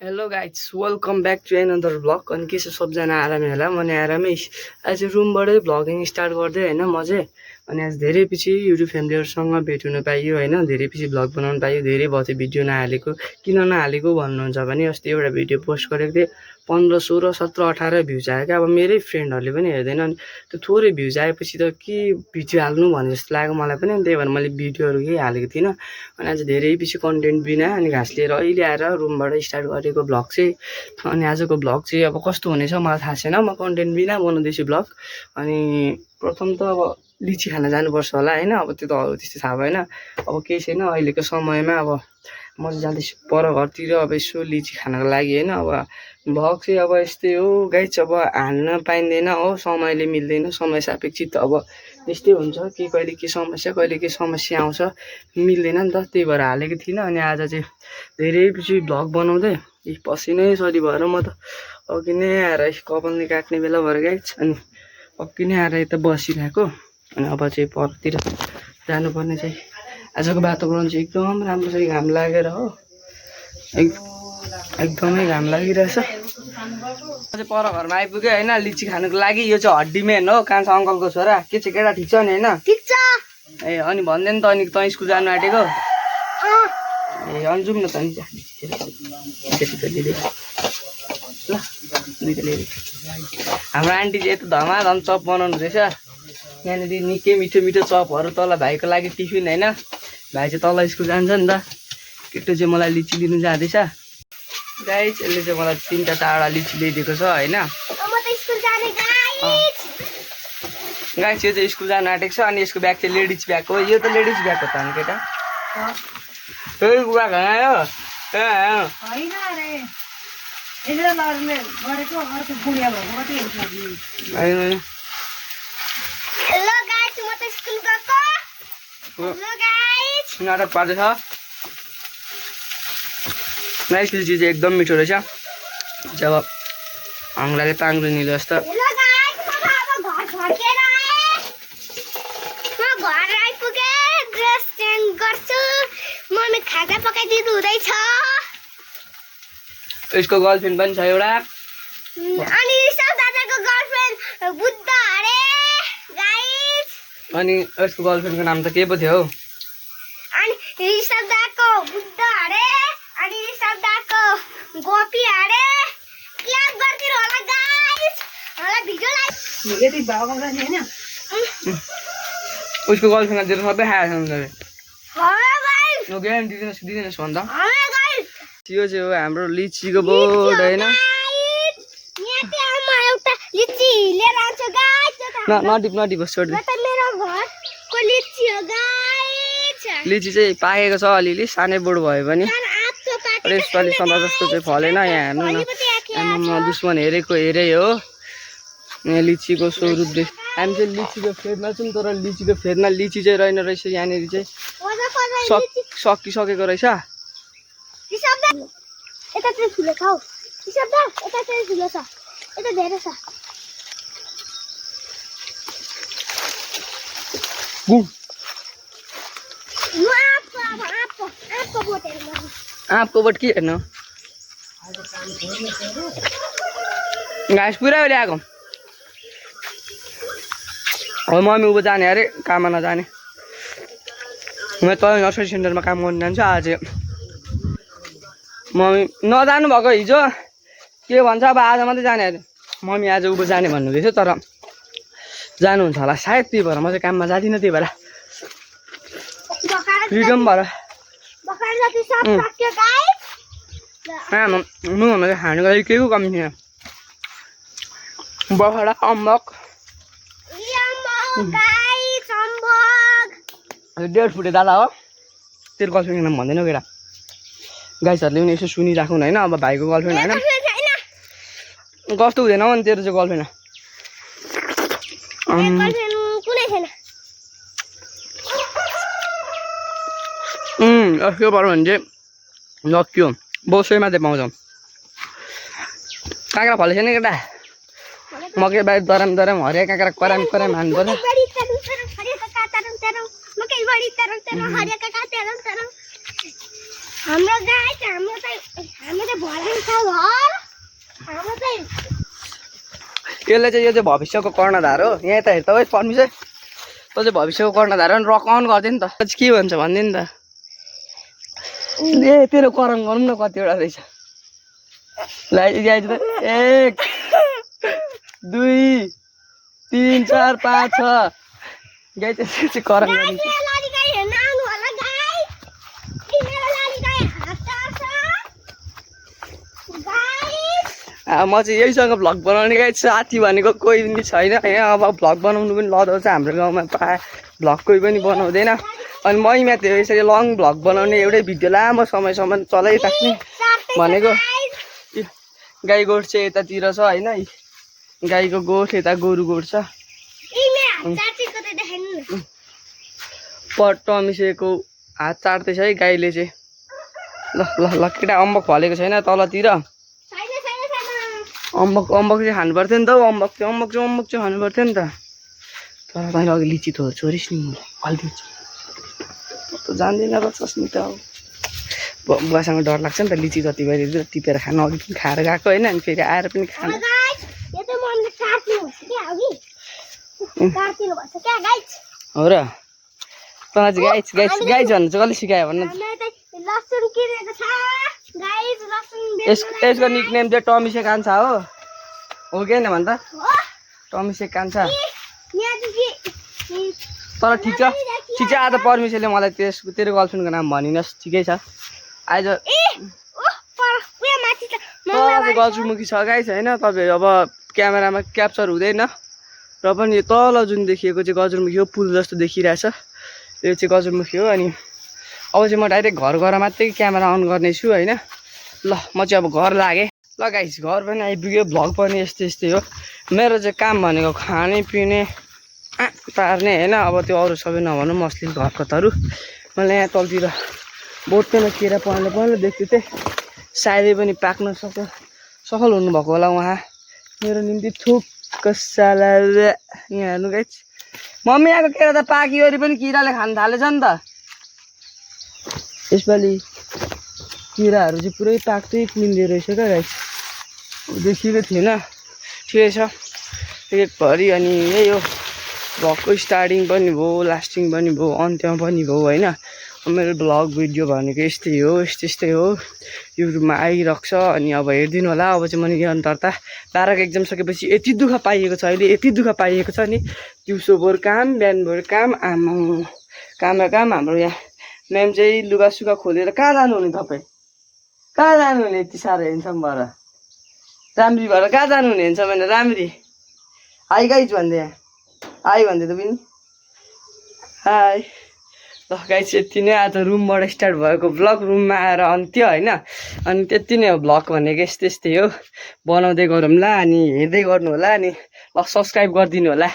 Hello guys welcome back to another vlog. अनि के छ सबजना आरामै होला। म आरामै आज रुमबाटै भ्लगिङ स्टार्ट गर्दै होइन म चाहिँ। अनि आज धेरै पछि युट्युब फ्यामिलीहरूसँग भेट हुन पाइयो होइन। धेरै पछि भ्लग बनाउनु पाइयो। धेरै भयो त्यो भिडियो नहालेको, किन नहालेको भन्नुहुन्छ भने अस्ति एउटा भिडियो पोस्ट गरेको थिएँ, 15, 16, 17, 18 भ्युज आयो क्या। अब मेरै फ्रेन्डहरूले पनि हेर्दैन। अनि त्यो थोरै भ्युज आएपछि त के भिडियो हाल्नु भने जस्तो लाग्यो मलाई पनि। अनि त्यही भएर मैले भिडियोहरू केही हालेको थिइनँ। अनि आज धेरै पछि कन्टेन्ट बिना अनि घाँस लिएर अहिले आएर रुमबाट स्टार्ट गरेको भ्लग चाहिँ। अनि आजको भ्लग चाहिँ अब कस्तो हुनेछ मलाई थाहा छैन। म कन्टेन्ट बिना बनाउँदैछु भ्लग। अनि प्रथम त अब लिची खान जानुपर्छ होला होइन। अब त्यो त त्यस्तो थाहा भएन। अब केही छैन, अहिलेको समयमा अब म चाहिँ जाँदैछु पर घरतिर अब यसो लिची खानको लागि होइन। अब भ्लग चाहिँ अब यस्तै हो गाइज, अब हाल्न पाइँदैन हो, समयले मिल्दैन, समय सापेक्षित अब त्यस्तै हुन्छ। कि कहिले के समस्या कहिले के समस्या आउँछ, मिल्दैन नि त, त्यही भएर हालेको थिइनँ। अनि आज चाहिँ धेरै पछि भ्लग बनाउँदै पसिनै सरी भएर म त अघि नै आएर कपालले काट्ने बेला भएर गाइज। अनि अघि नै आएर यता बसिरहेको। अनि अब चाहिँ परतिर जानुपर्ने चाहिँ। आजको वातावरण चाहिँ एकदम राम्रो छ, घाम लागेर हो, एकदमै घाम लागिरहेछ। चाहिँ पर घरमा आइपुग्यो होइन लिची खानुको लागि। यो चाहिँ हड्डीमेन हो, कान्छ अङ्कलको छोरा। के छ केटा, ठिक छ नि होइन? ठिक छ। ए अनि भन्दैन त, अनि तँ स्कुल जानु आँटेको? ए अनि जाउँ न त नि, ल दुइटा लिएर। हाम्रो आन्टी चाहिँ यता धमाधम चप बनाउनु रहेछ यहाँनिर। निकै मिठो मिठो चपहरू तल भाइको लागि टिफिन होइन। भाइ चाहिँ तल स्कुल जान्छ नि त। केटो चाहिँ मलाई लिची लिनु जाँदैछ गाइस। यसले चाहिँ मलाई 3टा 4वटा लिची ल्याइदिएको छ होइन। गाइस यो चाहिँ स्कुल जानु आँटेको छ। अनि यसको ब्याग चाहिँ लेडिज ब्याग हो। यो त लेडिज ब्याग हो त अनि केटा। कुरा घायो नाटक पार्दैछ। नाइस लिची चाहिँ एकदम मिठो रहेछ। जब आङ्लाले ताङ्ग्रिने जस्तो। खाजा पकाइदिनु हुँदैछ। यसको गर्लफ्रेन्ड पनि छ एउटा। अनि ऋषभ दादाको गर्लफ्रेन्ड बुद्ध अरे गाइस। अनि यसको गर्लफ्रेन्डको नाम त के पो थियो हौ? अनि ऋषभ दादाको बुद्ध अरे, अनि ऋषभ दादाको गोपी अरे। क्ल्याप गर्दिनु होला गाइस। होला भिडियोलाई यति भागम राख्ने हैन। उसको गर्लफ्रेन्डले दिएर सबै खाएको छ उनीहरुले। यो ग्यारेन्टी दिदिनस् भन्दा। यो चाहिँ हो हाम्रो लिचीको बोर्ड होइन। नटिप छोड। लिची चाहिँ पाकेको छ अलिअलि, सानै बोर्ड भयो भने। यसपालि सदा जस्तो चाहिँ फलेन। यहाँ हेर्नु न, आमामा दुश्मन हेरेको हेरे हो। यहाँ लिचीको स्वरूप देख। हामी चाहिँ लिचीको फेदमा छौँ, तर लिचीको फेदमा लिची चाहिँ रहेन रहेछ। यहाँनिर चाहिँ सकिसकेको रहेछ। यता चाहिँ ठुलो खाऊ यता चाहिँ ठुलो छ, यता धेरै छ। आँपको बोट के हेर्नु घाँस पुरै ल्याएको। अब मम्मी उँभो जाने अरे, काममा नजाने। म त नर्सरी सेन्टरमा काम गर्नु जान्छु। आज मम्मी नजानु भएको हिजो के भन्छ, अब आज मात्रै जाने अरे। मम्मी आज उँभो जाने भन्नुहुँदैछ, तर जानुहुन्छ होला सायद। त्यही भएर म चाहिँ काममा जाँदिनँ। त्यही भएर फ्रिडम भएर म खानुको लागि केही कमी छैन। बखडा अम्बक 1.5 फुटे दादा हो। तेरो गर्लफ्रेन्डको नाम भन्दैनौ केटा। गाइसहरूले पनि यसो सुनिराखौँ होइन। अब भाइको गर्लफ्रेन्ड होइन कस्तो हुँदैन हो नि तेरो चाहिँ गर्लफ्रेन्ड। के पर्यो भने चाहिँ लक्यो बसैमा चाहिँ पाउँछौँ। काँक्रा फलेको छैन केटा। मकै बारी दराम हरिया काँक्रा कराम हान्नु पर्छ। हाम्रो गाइस हाम्रो चाहिँ भर्दैन छ घर हाम्रो चाहिँ यसले चाहिँ यो चाहिँ भविष्यको कर्णधार हो यहाँ त हेर त पर्मिसन त चाहिँ भविष्यको कर्णधार हो नि रक अन गरिदियो नि त चाहिँ के भन्छ भनिदियो नि त ए तेरो करङ गरौँ न कतिवटा रहेछ ल गाइज त 1 2 3 4 5 6 गाइज चाहिँ करङ गरिन्छ मेरो लाली गाई हेर्न आउनु होला गाइस मेरो लाली गाई हात टार्छ गाइस म चाहिँ यहीसँग भ्लग बनाउने गाइज साथी भनेको कोही पनि छैन यहाँ अब भ्लग बनाउनु पनि लदाउँछ हाम्रो गाउँमा प्रायः भ्लग कोही पनि बनाउँदैन अनि मैमा त्यो यसरी लङ भ्लग बनाउने एउटै भिडियो लामो समयसम्म चलाइराख्ने भनेको गाई गोठ चाहिँ यतातिर छ होइन गाईको गोठ यता गोरु गोठ छ टमिसेको हात चाट्दैछ है गाईले चाहिँ ल ल ल केटा अम्बक फलेको छैन तलतिर अम्बक चाहिँ खानु पर्थ्यो नि त हौ अम्बक चाहिँ खानु पर्थ्यो नि त तर तैँले अघि लिची त छोडिस् नि फलिदिन्छु त जान्दिनँ बच्छस् नि त अब बुवासँग डर लाग्छ नि त लिची जति गरी टिपेर खानु अघि पनि खाएर गएको होइन अनि फेरि आएर पनि खानु हो र तँलाई चाहिँ गाइज भन्नु चाहिँ कसले सिकायो भन्नु यसको निकनेम चाहिँ टमिसे कान्छा हो कि होइन भन् त टमिसे कान्छा तर ठिक छ आज पर्मिसेले मलाई तेरो गर्लफ्रेन्डको नाम भनिनस् ठिकै छ आज गजमुखी छ गाइस होइन तपाईँ अब क्यामेरामा क्याप्चर हुँदैन र पनि यो तल जुन देखिएको चाहिँ गजमुखी हो पुल जस्तो देखिरहेछ यो चाहिँ गजमुखी हो अनि अब चाहिँ म डाइरेक्ट घर गएर मात्रै क्यामेरा अन गर्नेछु होइन ल म चाहिँ अब घर लागेँ ल गाइस घर पनि आइपुग्यो भ्लग पनि यस्तै हो मेरो चाहिँ काम भनेको खाने पिउने पार्ने होइन अब त्यो अरू सबै नभनौँ मस्लिम हरकतहरू मैले यहाँ तलतिर बोटमा केरा पहले देख्छु थिएँ सायदै पनि पाक्न सफल हुनुभएको होला उहाँ मेरो निम्ति थुक्क साला यहाँ हेर्नु गाइस मम्मी आएको केरा त पाकिवरी पनि किराले खान थालेछ नि त यसपालि किराहरू चाहिँ पुरै पाक्दै निन्दियो रहेछ क्या गाइस देखिएको थिएन ठिकै छ एकभरि अनि यही हो भ्लगको स्टार्टिङ पनि भयो लास्टिङ पनि भयो अन्त्य पनि भयो होइन मेरो भ्लग भिडियो भनेको यस्तै हो युट्युबमा आइरहेको छ अनि अब हेरिदिनु होला अब चाहिँ मैले निरन्तरता 12को एक्जाम सकेपछि यति दुःख पाइएको छ अहिले यति दुःख पाइएको छ नि दिउँसो भोर काम बिहान भोर काम आमा काम हाम्रो यहाँ म्याम चाहिँ लुगासुगा खोलेर कहाँ जानुहुने तपाईँ कहाँ जानुहुने यति साह्रो हेर्छौँ भएर राम्री भएर कहाँ जानुहुने हुन्छ भने राम्री हाई गाइज भन्दै यहाँ हाई भन्दै त पनि हाई ल गाइज यति नै आज रुमबाट स्टार्ट भएको भ्लग रुममा आएर अन्त्य होइन अनि त्यति नै हो भ्लग भनेको यस्तै हो बनाउँदै गरौँ ल अनि हेर्दै गर्नु होला अनि ल सब्सक्राइब गरिदिनु होला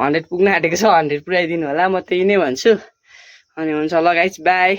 100 पुग्न आँटेको छ 100 पुऱ्याइदिनु होला म त्यही नै भन्छु अनि हुन्छ ल गाइज बाई।